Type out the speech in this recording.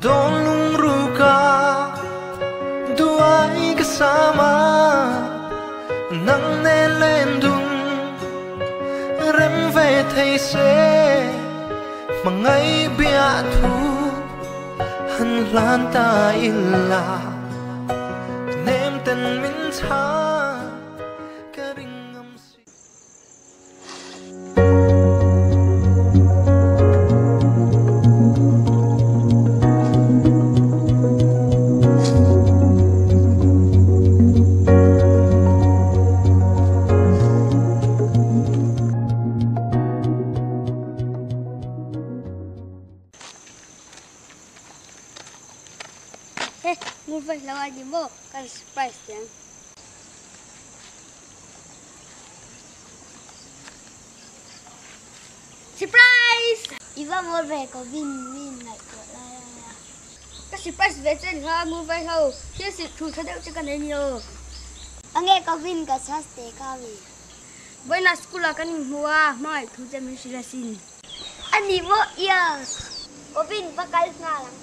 Dawn lungruka duai ka sama nang nen len dun rem ve thei se hmangaih biahthu han hlan ta ila nem ten min chhan ka ring ngam si. He, ngur vaihlo a ni maw? Kan surprise teh ang. Surprise! I va mawl ve ko vin min ngaihtuah lai lai a. Ka surprise ve che ni kha ngur vaihlo thil silh thu tha deuh che ka nei ni aw. Ange ko vin ka chhas te kha mi. Vawiinah school ah kan inhmu a, hmangaih thu che min hrilh asin. A ni maw? Yes! Ko vin va kal nghal ang.